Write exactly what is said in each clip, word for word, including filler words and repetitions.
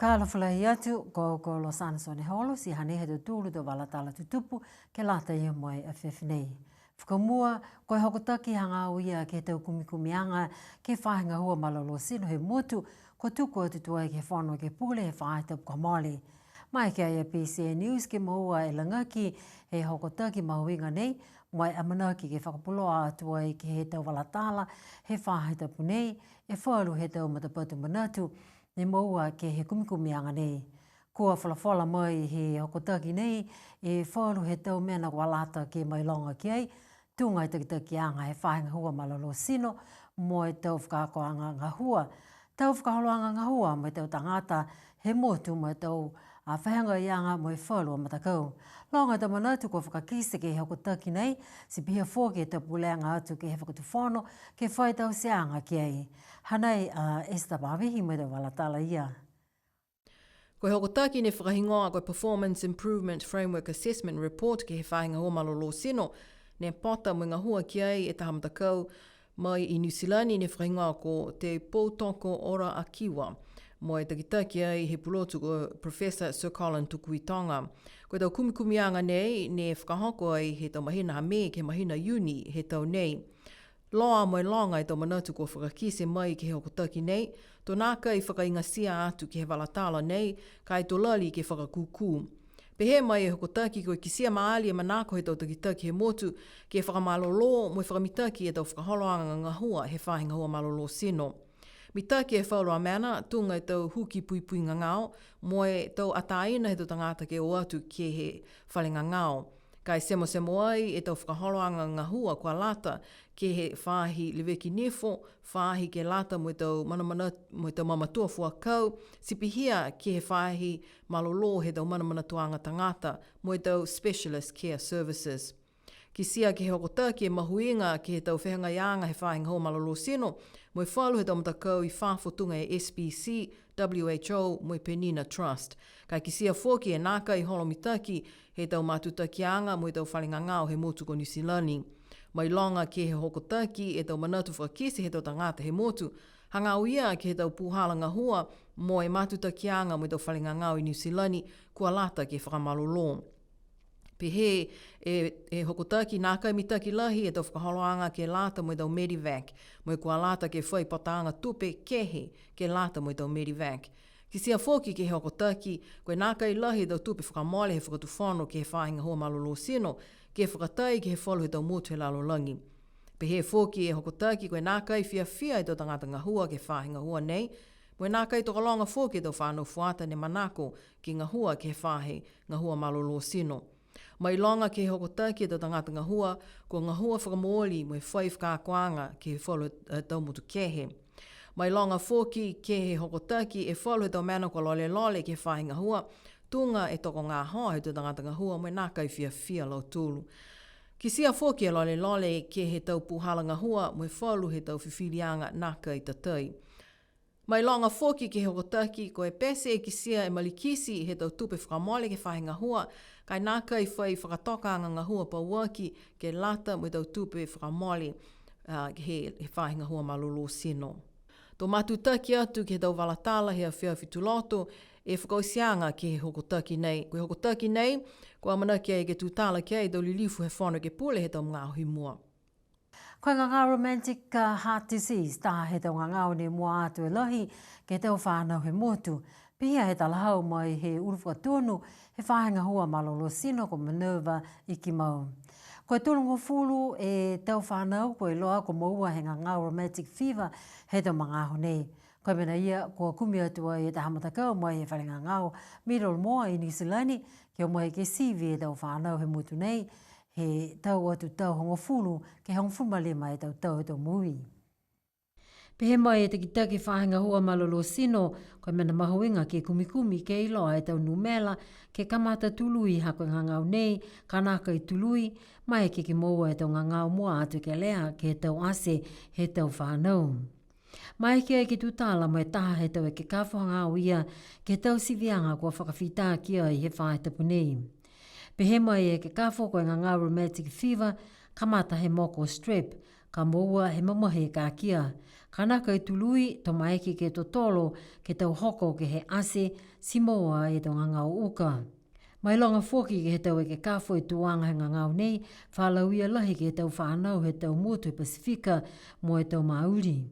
Ka alofa lahi atu, ko, ko Losana Soneholo, ti hanei e tau tolu tau vala tala tutupu, ke lata ia mo e afiafi nei. Fakamua, ko e hokotaki hagaao ia ke he tau kumikumiaga ke he faahi gahua malolō tino he motu, kua tuku atu tuai ke he Fono Ekepule he faahi tapu kua mole. Mai ki ai a BCN News ke moua e lagaki he hokotaki mahuiga nei, mo e amanaki ke fakapuloa atu ai ke he tau vala tala he faahi tapu nei, e falu he tau matapatu manatu, ne moua ke he kumikumiaga nei. Kua folafola mai he hokotaki nei, e falu he tau mena kua lata ke mailoga ki ai, tuga e takitakiaga he faahi gahua malolō tino, mo e tau fakaakoaga gahua, tau fakaholoaga gahua, mo e tau tagata he motu, mo e tau, a, fehagaiaga mo e falu a matakau. Loga e tau manatu kua fakakite ke he hokotaki nei, ti pihia foki e tau pulega atu ke he fakatufono, ke fai tauteaga ki ai. Hanei a Esther Pavihi mo e tau vala tala ia. Ko e hokotaki ne fakahigoa ko e Performance Improvement Framework Assessment Report ke he faahi gahua malolō tino, ne pota mo e gahua ki ai e taha matakau mai i Niu Silani ne fakahigoa ko Te Poutoko Ora a Kiwa, mo e takitaki ai he pulotu ko Professor Sir Colin Tukuitonga. Ko e tau kumikumiaga nei, ne fakahoko ai he tau mahina ha Me ke he mahina Iuni he tau nei. Loa mo e loga e tau manatu kua fakakite mai ke he hokotaki nei, to nākai fakaigatia atu ke he vala tala nei, ka e to lali ke fakakūkū. Pehē mai e hokotaki ko e kitia maali e manako he tau takitaki he motu, ke fakamalolō mo e fakamitaki e tau fakaholoaga gahua he faahi gahua malolō tino. Mitaki e falu a mena, tuga e tau huki puipui gagao, mo e tau ataina he tau tagata ke o atu ke he fale gagao. Ka e semosemo ai e tau fakaholoaga gahua kua lata ke he faahi leveki nifo, faahi ke lata mo e tau manamana, mo e tau mamatua fuakau, ti pihia ke he faahi malolō he tau manamanatuaga tagata, mo e tau specialist care services. Kitia ke he hokotaki e mahuiga ke he tau fehagaiaga he faahi gahua malolō tino, mo e falu he tau matakau i fafo tuga e S P C, W H O, mo e Penina Trust. Ka e kitia foki e nākai holo mitaki he tau matutakiaga mo e tau fale gagao he motu ko Niu Silani. Mailoga ke he hokotaki e tau manatu fakakite he tau tagata he motu, hagaao ia ke he tau puhala gahua mo e matutakiaga mo e tau fale gagao i Niu Silani, kua lata ke fakamalolō. Pehē e, e hokotaki nākai mitaki lahi e tau fakaholoaga ke lata mo e tau Medivac, mo e kua lata ke fai pataaga tupe kehe ke lata mo e tau Medivac. Kitia foki ke he hokotaki, ko e nākai lahi e tau tupe fakamole he fakatufono ke he faahi gahua malolō tino, ke fakatai ke he falu he tau motu he lalolagi. Pehē foki e hokotaki, ko e nākai fiafia e tau tagata gahua ke he faahi gahua nei, mo e nākai tokologa foki e tau fanau fuata ne manako ke gahua ke he faahi gahua malolō tino. Mailoga ke he hokotaki e tau tagata gahua, kua gahua fakamooli mo e fai fakaakoaga ke he falu, e, tau motu kehe. Mailoga foki ke he hokotaki e falu he tau mena kua lolelole ke he faahi gahua, tuga e tokogahoa he tau tagata gahua mo e nākai fiafia a lautolu. Kitia foki e lolelole ke he tau puhala gahua mo e falu he tau fifiliaga nākai tatai. Mailoga foki ke he hokotaki, ko e pete e kitia e malikiti he tau tupe fakamole ke he faahi gahua, ka e nākai fai fakatokaaga gahua pauaki ke lata mo e tau tupe fakamole, a, he, he faahi gahua malolō tino. To matutaki atu ke he tau vala tala he afiafi Tuloto e fakaotiaga ke he hokotaki nei. Ko e hokotaki nei, kua amanaki ai ke tutala ki ai e tau lilifu he Fono Ekepule he tau magaaho i mua. Ko e gagao rheumatic, uh, heart disease, taha he tau gagao ne mua atu e lahi ke he tau fanau he motu. Pihia he talahau mai he ulu fakatonu he faahi gahua malolō tino ko Minerva Ikimau. Ko e tolugofulu e tau fanau kua iloa kua moua he gagao rheumatic fever he tau magaaho nei. Ko e mena ia, kua kumi atu ai e taha matakau mai he fale gagao Middlemore i Niu Silani, ke o mai ke sivi e tau fanau he motu nei, he tau atu tau hogofulu, ke hogofulu ma lima e tau tau he tau moui. Pehē mai e takitaki faahi gahua malolō tino, ko e mena mahuiga ke kumikumi ke iloa e tau numela, ke kamata tului ha ko e gagao nei, ka nākai tului, maeke ke moua e tau gagao mua atu kelea, ke he tau ate, he tau fanau. Maeke ai ke tutala mo e taha he tau ekekafo hagaao ia ke he tau siviaga kua fakafita ki ai he faahi tapu nei. Pehē mai e ekekafo ko e gagao rheumatic fever, kamata he moko strep, Ka moua he mamahi e kakia. Ka nākai tului, to maeke ke totolo, ke tau hoko ke he ate, ti moua e tau gagao uka. Mailoga foki ke he tau ekekafo e tuaga he gagao nei, fa lauia lahi ke he tau fanau he tau motu he Pasifika mo e tau Maori.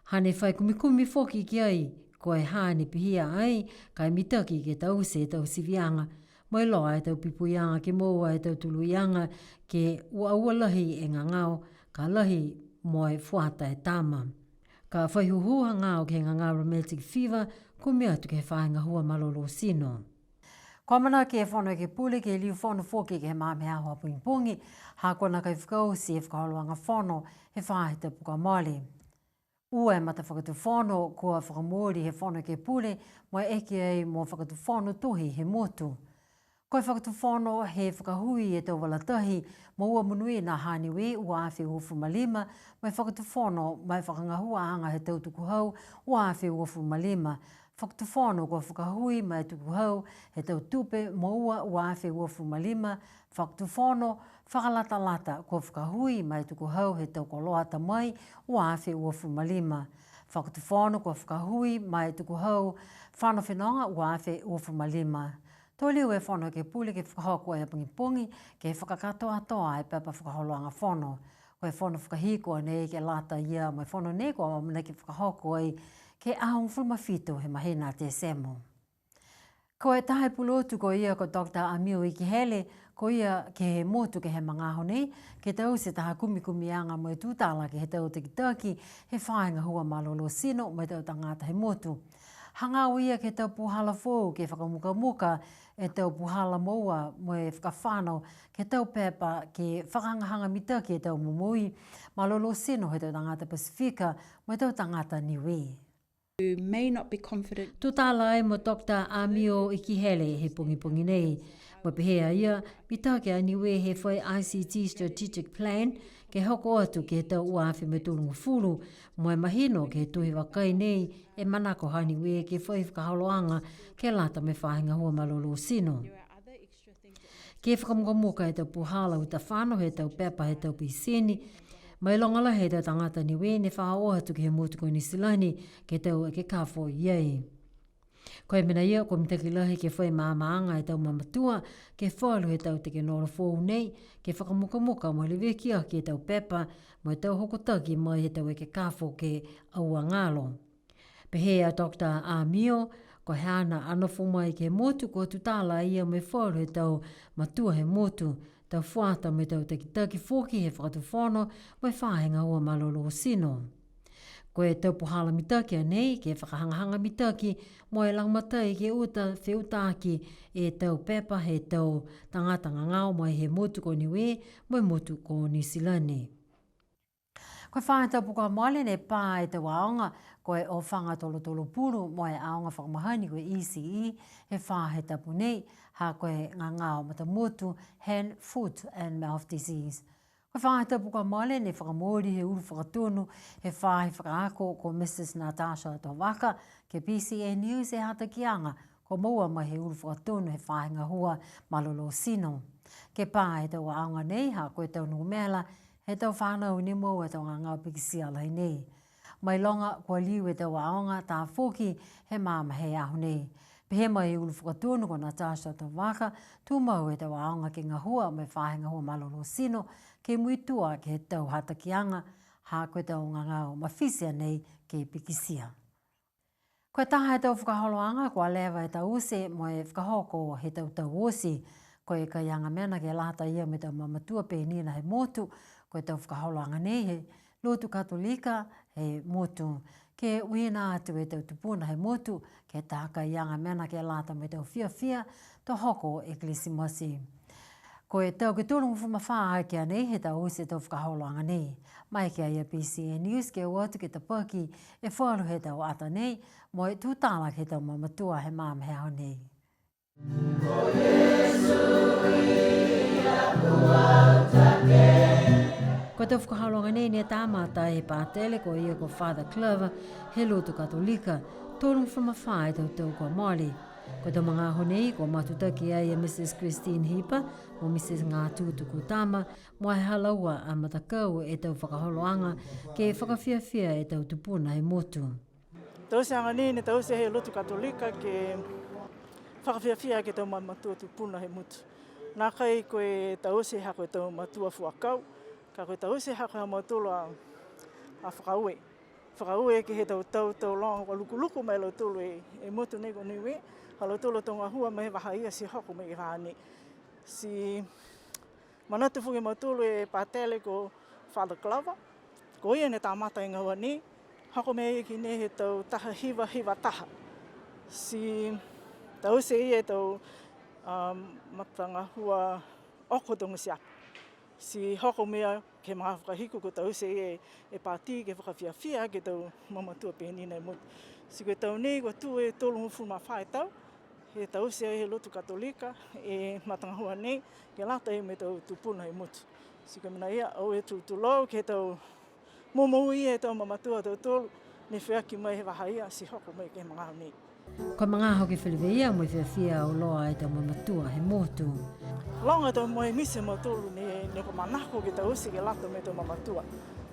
Hane fai kumikumi foki ki ai, ko e hane pihia ai, ka e mitaki ke taute e tau siviaga. Mailoga e tau pipuiaga ke moua e tau tuluiaga, ke ua ua lahi e gagao, ka lahi mo e fuata e tama. Ka fai huhu hagaao ke he gagao rheumatic fever, kumi atu ke he faahi gahua malolō tino. Kua amanaki e Fono Ekepule ke liu fono foki ke he magaaho he aho pogipogi, ha kua nākai fakaoti e fakaholoaga fono he faahi tapu kua mole. Ua e matafakatufono kua fakamooli he Fono Ekepule, mo e eke ai mo fakatufono tohi he motu. Ko e fakatufono he fakahui e tau vala tahi mo ua monuina ha Niue ua afe uafulu ma lima, mo e fakatufono mo e fakagahuaaga he tau tukuhau ua afe uafulu ma lima. Fakatufono kua fakahui mo e tukuhau he tau tupe mo ua ua afe uafulu ma lima. Fakatufono fakalatalata kua fakahui mo e tukuhau he tau koloa ta mai ua afe uafulu ma lima. Fakatufono kua fakahui mo e tukuhau fano fenoga ua afe uafulu ma lima. To liu e Fono Ekepule ke fakahoko e pogipogi ke fakakatoatoa e pepa fakaholoaga fono. Ko e fono fakahiku a nei ke lata ia mo e fono nei kua amanaki fakahoko ai ke he aho hogofulu ma fitu he mahina Tesemo. Ko e taha pulotu ko ia ko Doctor Amio Ikihele, ko ia ke he motu ke he magaaho nei, ke taute taha kumikumiaga mo e tutala ke he tau takitaki he faahi gahua malolō tino mo e tau tagata he motu. Hagaao ia ke he tau puhala foou ke fakamukamuka e tau puhala moua mo e fakafano ke he tau pepa ke fakahagahaga mitaki e tau momoui malolō tino he tau tagata Pasifika mo e tau tagata Niue. You may not be confident. Tutala ai mo Doctor Amio Ikihele he pogipogi nei. Mo e pehē a ia, mitaki a Niue he fai I C T Strategic Plan, ke hoko atu ke he tau ua afe mo e tolugofulu, mo e mahino ke he tohi vakai nei, e manako ha Niue ke fai fakaholoaga ke lata mo e faahi gahua malolō tino. Ke fakamukamuka e tau puhala uta fano he tau pepa he tau pisini. Mailoga lahi he tau tagata Niue ne fa o atu ke he motu ko Niu Silani ke he tau ekekafo i ai. Ko e mena ia, kua mitaki lahi ke fai maamaaga e tau mamatua, ke falu he tau tekenolosi foou nei, ke fakamukamuka mo e leveki aki e tau pepa, mo e tau hokotaki mai he tau ekekafo ke aua galo. Pehē a Doctor Amio, ko e haana a nofo mai ke he motu kua tutala a ia mo e falu he tau matua he motu, tau fuata mo e tau takitaki foki he fakatufono mo e faahi gahua malolō tino. Ko e tau puhala mitaki a nei, ke fakahagahaga mitaki mo e lagomatai ke uta feutaaki e tau pepa he tau tagata gagao mai he motu ko Niue mo e motu ko Niu Silani. Ko e faahi tapu kua mole ne pā e tau aoga, ko e ofaga tolotolo pulu mo e aoga fakamahani ko e E C E, he faahi tapu nei, ha ko e gagao matamotu, hand, foot and mouth disease. Ko e faahi tapu kua mole ne fakamooli he ulu fakatonu he faahi fakaako ko Mrs Natasha Tovaka, ke he B C N News e hatakiaga, kua moua mai he ulu fakatonu he faahi gahua malolō tino. Ke pā e tau aoga nei, ha ko e tau numela he tau fanau ne moua e tau gagao pikitia lahi nei. Mailoga kua liu e tau aoga tafoki he magaaho he aho nei. Pehē mai e ulu fakatonu ko Natasha Tovaka, tumau e tau aoga ke gahua mo e faahi gahua malolō tino, ke muitua ke he tau hatakiaga, ha ko e tau gagao mafiti a nei ke pikitia. Ko e taha he tau fakaholoaga kua leva e taute mo e fakahoko he tau tau oti. Ko e kaiaga mena ke lata ia mo e tau mamatua penina he motu, ko e tau fakaholoaga nei he lotu Katolika he motu. Ke uiina atu e tau tupuna he motu, ke he taha kaiaga mena ke lata mo e tau fiafia, to hoko e Kilisimasi. Ko e tau ke tolugofulu ma fā aki a nei he taute e tau fakaholoaga nei. Maeke ia B C N News ke o atu ke tapaki e falu he tau ata nei, mo e tutala ke he tau mamatua he magaaho he aho nei. Ko e tau fakaholoaga nei ne kamata e patele ko ia ko Father Glover he lotu Katolika, tolugofulu ma fā e tau tau kua mole. Ko e tau magaaho nei, kua matutaki ai a Mrs Christine Hipa mo Mrs Ngatu Tukutama, mo e ha laua a matakau e tau fakaholoaga ke fakafiafia e tau tupuna he motu. Tauteaga nei ne taute he lotu Katolika ke fakafiafia ke he tau mamatua tupuna he motu. Nākai ko e taute ha ko e tau matua fuakau, ka ko e taute ha ko e ha mautolu a, a fakaaue. Fakaaue ke he tau tau tau loga kua lukuluku mai a lautolu e, e motu nei ko Niue, ha lautolu a tau gahua mai he vahā ia ti hoko mai ke he vahā nei. Ti manatu foki a mautolu e patele ko Father Glover, ko ia ne kamata e gahua nei, hoko mai ki nei he tau taha hiva hiva taha. Ti taute ia e tau, um, matagahua oko togisiapo. Ti hoko mai ke he magaaho fakahiku kua taute e, e pati ke fakafiafia ke he tau mamatua pehē ni he motu. Ti ko e tau nei kua tū e tolugofulu ma fā e tau, he taute ai he lotu Katolika e matagahua nei, ke lata ia mo e tau tupuna he motu. Ti ko e mena ia, au e tulou ke he tau momoui e tau mamatua ha tautolu, ne feaki mai he vahā ia, ti hoko mai ke he magaaho nei. Ko e magaaho ke feleveia mo e fiafia auloa e tau mamatua he motu. Loga e tau moemiti ha mautolu ne, ne kua manako ke taute ke lata mo e tau mamatua.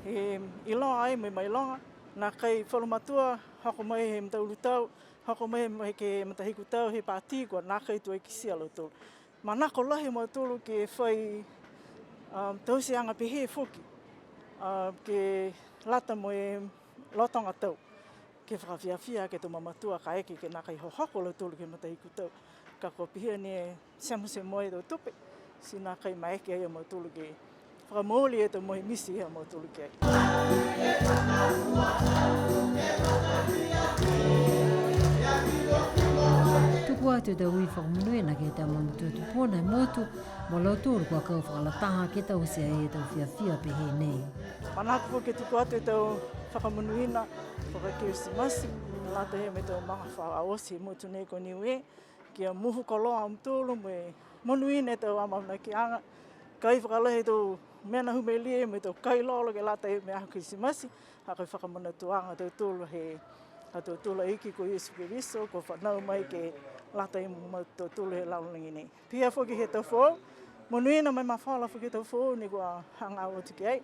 He iloa ai mo e mailoga, nākai falu matua, hoko mai he mataulu tau, hoko mai, mai ke he matahiku tau, he pati kua nākai tuai kitia a lautolu. Manako lahi a mautolu ke fai, um, tauteaga pehē foki, um, ke lata mo e lotoga tau, ke fakafiafia ke he tau mamatua kaeke ke nākai hohoko a lautolu ke he matahiku tau. Ka kua pihia ni e semosemo e tau tupe, ti nākai maeke ai a mautolu ke fakamooli e tau moemiti ha mautolu ki ai. Tuku atu e tau ui fakamonuina ke he tau mamatua tupuna he motu, mo lautolu kua kau fakalataha ke taute ai e tau fiafia pehē nei. Manako foki ke tuku atu e tau fakamonuina faka-Kilisimasi, ke lata ia mo e tau magafaoa oti he motu nei ko Niue, kia muhu koloa a mautolu mo e monuina e tau amaamanakiaga, kai fakalahi e tau mena humelie mo e tau kai lolo ke lata ia mo e aho Kilisimasi, ha ko e fakamanatuaga ha tautolu he, ha tautolu a Iki ko Iesu Keriso, kua fanau mai ke lata ia mo tautolu he lalolagi nei. Pihia foki he tau foou, monuina mo e mafola foki e tau foou ne kua hagaao atu ki ai.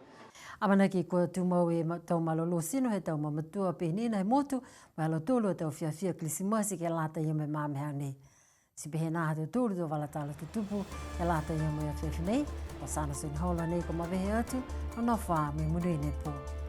Amanaki kua tumau e ma-, tau malolō tino he tau mamatua pehē ni he motu, mo e ha lautolu a tau fiafia Kilisimasi ke lata ia mo e magaaho nei. Ti pehē nā ha tautolu a tau vala tala tutupu ke lata ia mo e afiafi nei, ko Sana Soni Holo nei kua mavehe atu, nonofo ā mo e monuina e pō.